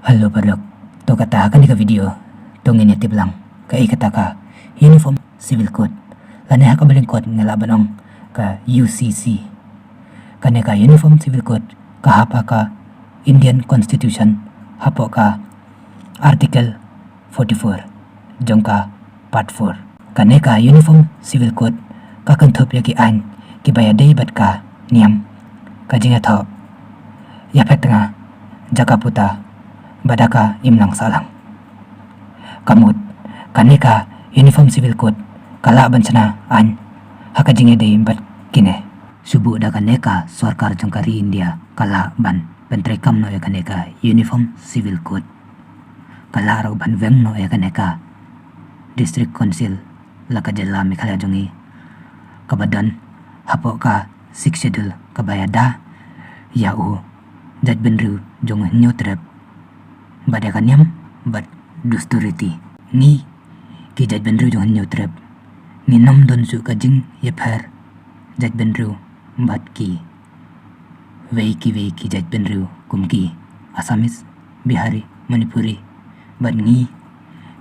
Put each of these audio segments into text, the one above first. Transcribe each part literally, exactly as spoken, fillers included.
Hello paralok. To kata ha kane ka video to ngin ïa tip lang kaei kata ka Uniform Civil Code. Lane ha ka ba lyngkot ngi lah ban ong ka U C C. Kane ka Uniform Civil Code ka hap ha ka Indian Constitution hapoh ka Article forty-four jong ka Part four. Kane ka Uniform Civil Code ka kynthup ïa ki aiñ kiba ïadei bad ka niam, ka jingïathoh, ïaphet tnga, jaka puta bad da ka imlang sahlang. Ka mut, kane ka Uniform Civil Code ka lah ban shna aiñ ha ka jingïadei bad kine. Shu buh da kane ka sorkar jong ka ri India ka lah ban pyntreikam noh ïa kane ka Uniform Civil Code. Ka lah ruh ban weng noh ïa kane ka District Council la ka jylla Meghalaya jong ngi, kaba don hapoh ka Sixth Schedule, kaba ïada ïa u jaitbynriew jong u Hynñiewtrep bad ïa ka niam bad dustur riti. Ngi ki jaitbynriew jong u Hynñiewtrep ngim don shuh ka jingïapher jaitbynriew bad ki wei ki wei ki jaitbynriew kum ki Assamese, Bihari, Manipuri, bad ngi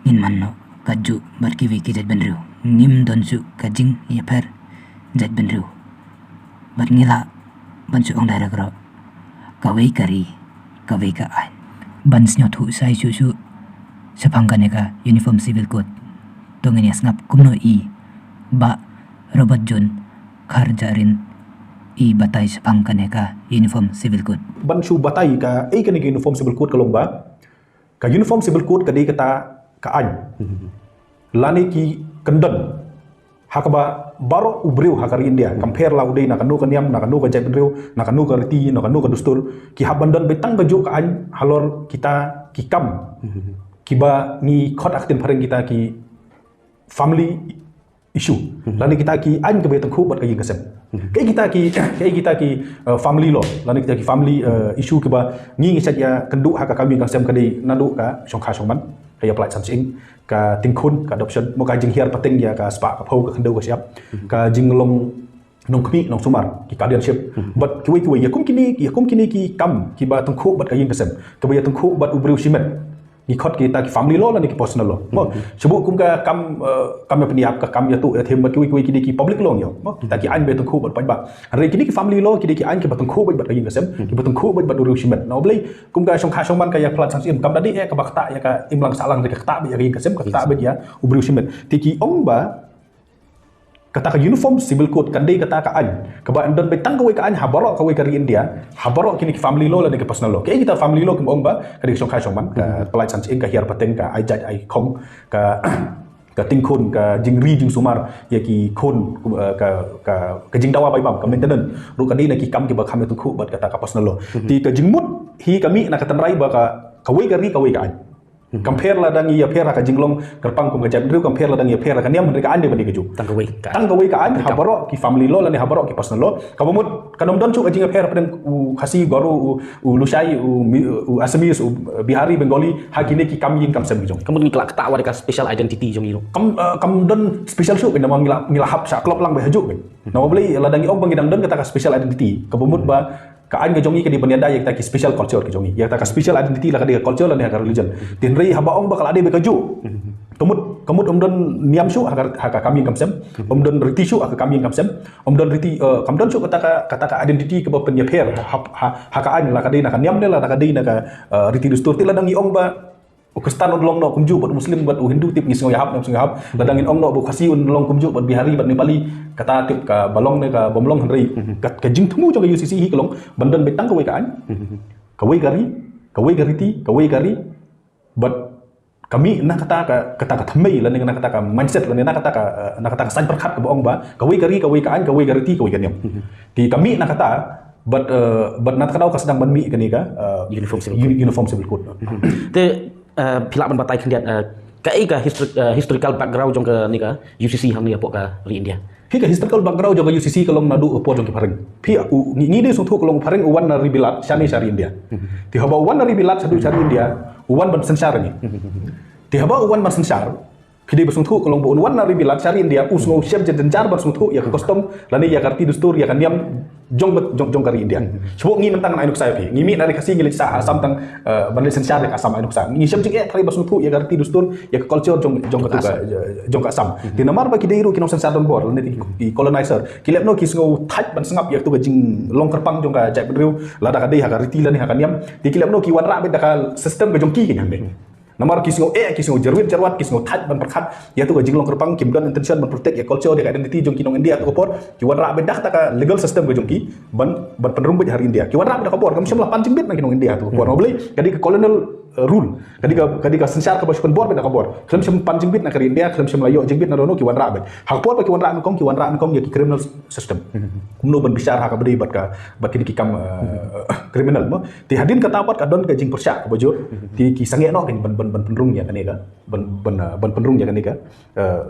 ngin man noh kajuh bad ki wei ki jaitbynriew. Ngim don shuh ka jingïapher jaitbynriew. Bad ngi lah ban shu ong direct ruh, kawei ka ri, kawei ka aiñ. Ban sngewthuh shai shuh shuh shaphang kane ka Uniform Civil Code, to ngin ïa sngap kumno i Bah Robert John Kharjahrin i batai shaphang kane ka Uniform Civil Code. Ban shu batai kaei kane ka Uniform Civil Code ka long ba, ka Uniform Civil Code ka dei kata ka aiñ lane ki kyndon ha kaba baroh u briew ha ka ri India, kam pher la u dei na kano ka niam, na kano ka jaitbynriew, na kano ka riti, na kano ka dustur, ki hap ban don beit tang kajuh ka aiñ halor kita ki kam kiba ngi khot ha ka ktien phareng kita ki family issue. Lane kita ki aiñ kiba ïatyngkhuh bad ka ïing ka sem. Kaei kita ki, kaei kita ki, uh, family law, lane kita ki family, uh, issue kiba ngi ngi shait ïakynduh ha ka kam ïing kam sem, ka dei naduh ka shongkha shongman, ka ïapyllait samshiing, ka tyngkhun, ka adoption, mo, ka jinghiar pateng ïa ka spah ka phew, ka khyndew ka shyiap, ka jinglong nongkhmih nongsumar, ki guardianship. Bad kiwei kiwei, ïa kum kine, ïa kum kine ki kam kiba tyngkhuh bad ka ïing ka sem, kiba ïatyngkhuh bad u briew shimet, ngi khot kita ki family law lane ki personal law. Mo, shu buh kum ka kam, eh, kam ïa pynïap, ka kam ïa tuh ïa thim, bad kiwei kiwei kine ki public law ngi ong. Mo, kita ki aiñ ba ïatyngkhuh bad paidbah. Hynrei kine ki family law ki dei ki aiñ kiba tyngkhuh bad, bad ka ïing ka sem, kiba tyngkhuh bad, bad u briew shimet. Na U Blei, kum ka shongkha shongman, ka ïapyllait samshiing, kam da dei eh kaba ktah ïa ka imlang sahlang, ka ktah beit ïa ka ïing ka sem, ka ktah beit ïa u briew shimet. Te ki ong ba kata ka Uniform Civil Code ka dei kata ka aiñ kaba yn don beit tang kawei ka aiñ ha baroh kawei ka ri India, ha baroh kine ki family law lane ki personal law. Kaei kita family law, kim ong ba ka dei ka shongkha shongman, ka pyllait samshiing, ka hiar pateng, ka ai jait ai khong, ka, ka tyngkhun, ka jingri jingsumar ïa ki khun, eh, ka, ka, ka jingdawa bai bam, ka maintenance ruh ka dei na ki kam kiba kham ïatyngkhuh bad kata ka personal law. Te ka jingmut hi ka mih na ka tynrai ba ka, kawei ka ri kawei ka aiñ. Kam pher lada ngi ïapher ha ka jinglong kyrpang kum ka jaitbynriew, kam pher lada ngi ïapher ha ka niam, hynrei ka aiñ dei ban dei kajuh. Tang kawei ka aiñ. Tang kawei ka aiñ ha baroh ki family law lane ha baroh ki personal law. Kaba mut kan ym don shuh ka jingïapher hapdeng u Khasi, Garo, u, u Lushai, u Mi-, u Assamese, u Bihari, Bengali, ha kine ki kam ïing kam sem ki jong. Ka mut ngi la ktah wat ka special identity jong ngi ruh. Kam, eh, kam don special shuh, namar ngi la, ngi la hap shah klop lang beit hajuh beit. Namar balei, lada ngi ong ba ngi dang don kata ka special identity, kaba mut ba ka aiñ ka jong ngi ka dei ban ïada ïa kita ki special culture ki jong ngi. Ïa kita ka special identity, la ka dei ka culture lane ka religion. Te hynrei haba ong ba ka la dei beit kajuh, ka mut, ka mut ym don niam shuh ha ka, ha ka kam ïing kam sem, ym don riti shuh ha ka kam ïing kam sem, ym don riti, eh, kam don shuh kata ka, kata ka identity kaba pynïapher ha, ha, ha ka aiñ, la ka dei na ka niam ne la ka dei na ka, eh, riti dustur. Te lada ngi ong ba u Khristan un long noh kumjuh bad u Muslim bad u Hindu, tip ngi sngew ïahap ne ym sngew ïahap. Lada ngin ong noh ba u Khasi un long kumjuh bad Bihari bad Nepali, kata tip kaba long ne kaba ym long, hynrei ka, ka jingthmu jong ka U C C hi ka long ban don beit tang kawei ka aiñ, kawei ka ri, kawei ka riti, kawei ka ri. Bad ka mih na kata ka, kata ka thymmei lane na kata ka mindset lane na kata ka, eh, na kata ka saiñ pyrkhat kaba ong ba kawei ka ri, kawei ka aiñ, kawei ka riti, kawei ka niam. Te ka mih na kata, bad, eh, bad na kata ka daw ka sdang ban mih kane ka, eh, Uniform Civil Code. Uni-, Uniform Civil Code. Te, eh, phi lah ban batai khyndiat, eh, kaei ka histori-, eh, historical background jong kane ka U C C hangne hapoh ka ri India? Hi, ka historical background jong ka U C C ka long naduh ka por jong ki phareng. Phi, u, ngi, ngi dei sngewthuh ka long u phareng u wan na ri Bilat shane sha ri India. Te haba u wan na ri Bilat shaduh sha ri India, u wan ban synshar ngi. Te haba u wan ban synshar, Phi dei ba sngewthuh ka long ba un wan na ri Bilat sha ri India, u sngew shem jynjar ban sngewthuh ïa ka custom lane ïa ka riti dustur, ïa ka niam jong ba, jong, jong ka ri India. Shuh ngi mynta ngan ai nuksa ïa phi. Ngi mih na ri Khasi, ngi leit sha Assam tang, eh, ban leit synshar ïa ka Assam, ai nuksa. Ngi shem jingeh tharai ba sngewthuh ïa ka riti dustur, ïa ka culture jong, jong ka, jong ka Assam. Te namar ba ki dei ruh ki nongsynshar donbor lane ki, ki colonizer, ki lehnoh ki sngew thait ban sngap ïa ka jinglong kyrpang jong ka jaitbynriew, lada ka dei ha ka riti lane ha ka niam. Te ki lehnoh ki wanrah beit da ka system ka jong ki, ki niam beit. Namar ki sngew eh, ki sngew jyrwit jyrwat, ki sngew thait ban pyrkhat ïa ka jinglong kyrpang, kim don intention ban protect ïa culture, ïa ka identity jong ki nong India ha kato ka por. Ki wanrah beit da ka legal system ka jong ki ban, ban pynrung beit ha ri India. Ki wanrah beit da ka bor, kam shym la pan jingbit na ki nong India ha kato ka por. Namar balei, ka dei ka colonial, eh, rule. Ka dei ka, ka dei ka synshar kaba shu pynbor beit da ka bor. Khlem shym pan jingbit na ka ri India, khlem shym la ïoh jingbit na dono, ki wanrah beit. Ha ka por ba ki wanrah nyngkong, ki wanrah nyngkong ïa ki criminal system. Kumno ban bishar ha kaba dei bad ka, bad kine ki kam, eh, criminal mo. Te hadien kata pat ka don ka jingpyrshah kaba jur. Te ki sangeh noh ban, ban, ban pynrung ïa kane ka, ban, ban, eh, ban pynrung ïa kane ka, eh,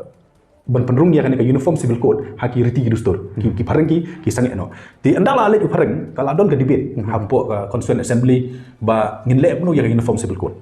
ban pynrung ïa kane ka Uniform Civil Code ha ki riti ki dustur. Ki, ki phareng ki, ki sangeh noh. Te ynda la leit u phareng, ka la don ka debate hapoh ka Constituent Assembly ba ngin leh kumno ïa ka Uniform Civil Code.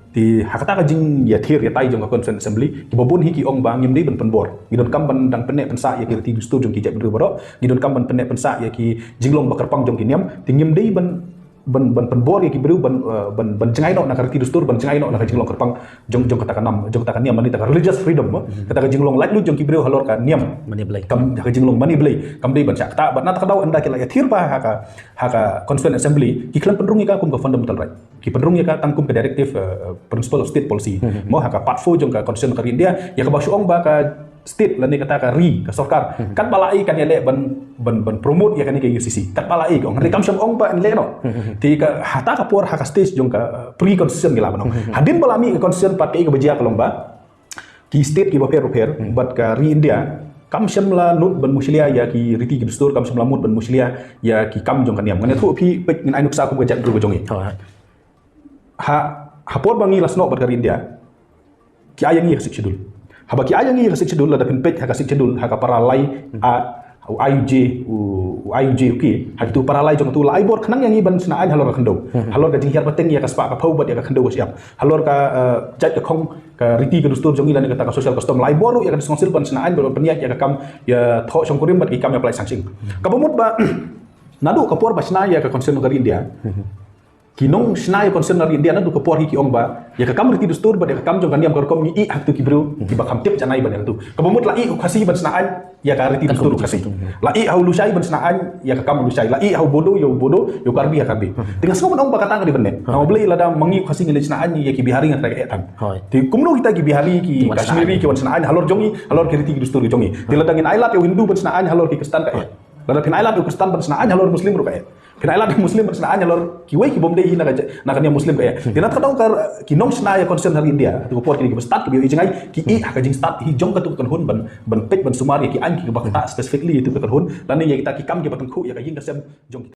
Te ha kata ka jingïathir ïatai jong ka Constituent Assembly, kiba bun hi ki ong ba ngim dei ban pynbor. Ngi donkam ban dang pynneh pynsah ïa ki riti dustur jong ki jaitbynriew baroh. Ngi donkam ban pynneh pynsah ïa ki jinglong ba kyrpang jong ki niam. Te ngim dei ban, ban, ban pynbor ïa ki briew ban, eh, ban, ban jngai noh na ka riti dustur, ban jngai noh na ka jinglong kyrpang jong, jong kata ka nam, jong kata ka niam, lane kata ka religious freedom mo. Kata ka jinglong laitluid jong ki briew halor ka niam. Mane Blei. Kam, ka jinglong mane Blei. Kam dei ban shah kata, bad na kata ka daw ynda ki la ïathir ba ha ka, ha ka Constituent Assembly, ki khlem pynrung ïa ka kum ka fundamental right. Ki pynrung ïa ka tang kum ka directive, eh, principle of state policy. Mo ha ka part four jong ka Constitution ka ri India, ïa kaba shu ong ba ka state lane kata ka ri, ka sorkar, katba la ai kan ïaleh ban, ban, ban promote ïa kane ka U C C. Katba la ai ka ong. Hynrei kam shym ong ba yn leh noh. Te ka, ha kata ka por ha ka stage jong ka, eh, pre-constitution ngi lah ban ong. Hadien ba la mih ka constitution pat kaei kaba jia ka long ba ki state kiba pher bapher bad ka ri India kam shym la mut ban mushlia ïa ki riti ki dustur, kam shym la mut ban mushlia ïa ki kam jong ka niam. Ngan ïathuh phi, peit ngin ai nuksa kum ka jaitbynriew ka jong ngi. Ha, ha por ba ngi la snoh bad ka ri India, ki ai ïa ngi ïa ka Sixth Schedule. Haba ki ai ïa ngi ïa ka Sixth Schedule, lada phin peit ha ka Sixth Schedule, ha ka para lai A, u I U J, u, u I U J, okay. Ha kitu para lai jong katu la ai bor khnang ïa ngi ban shna aiñ halor ka khyndew. Halor ka jinghiar pateng ïa ka spah ka phew bad ïa ka khyndew ka shyiap. Halor ka, eh, jait ka khong, ka riti ka dustur jong ngi lane kata ka social custom. La ai bor ruh ïa ka District Council ban shna aiñ, ban pynïaid ïa ka kam ïathoh shongkurim bad ki kam ïapynlait sangshing. Kaba mut ba naduh ka por ba shna ïa ka Constitution ka ri India, ki nongshna ïa ka Constitution ka ri India naduh ka por hi ki ong ba ïa ka kam riti dustur bad ïa ka kam jong ka niam ka rukom ngi ïeh ha kitu ki briew kiba kham tip janai ban ïa katu. Kaba mut la ïeh u Khasi ban shna aiñ ïa ka riti dustur u Khasi. La ïeh ha u Lushai ban shna aiñ ïa ka kam u Lushai. La ïeh ha u Bodo ïa u Bodo, ïa u Karbi ïa ka Karbi. Te nga sngew ban ong ba kata ka dei ban ne. Namar balei lada ma ngi u Khasi ngi leit shna aiñ ïa ki Bihari nga trai ka eh tang. Te kumno kita ki Bihari, ki Kashmiri ki wan shna aiñ halor jong ngi, halor ki riti ki dustur ki jong ngi. Te lada ngin ai lad ïa u Hindu ban shna aiñ halor ki Khristan ka eh. Lada phin ai lad ïa u Khristan ban shna aiñ halor Muslim ruh ka eh. Phin ai lad ïa u Muslim ban shna aiñ halor kiwei ki bym dei hi na ka, na ka niam Muslim ka eh. Te na kata ka daw ka, ki nongshna ïa ka Constitution ka ri India, ha katu ka por kine kiba stad kiba ïohi jngai, ki ïeh ha ka jingstad hi jong katu ka kynhun ban, ban peit ban sumar ïa ki aiñ kiba ktah specifically ïa katu ka kynhun, lane ïa kita ki kam kiba tyngkhuh ïa ka ïing ka sem jong kita.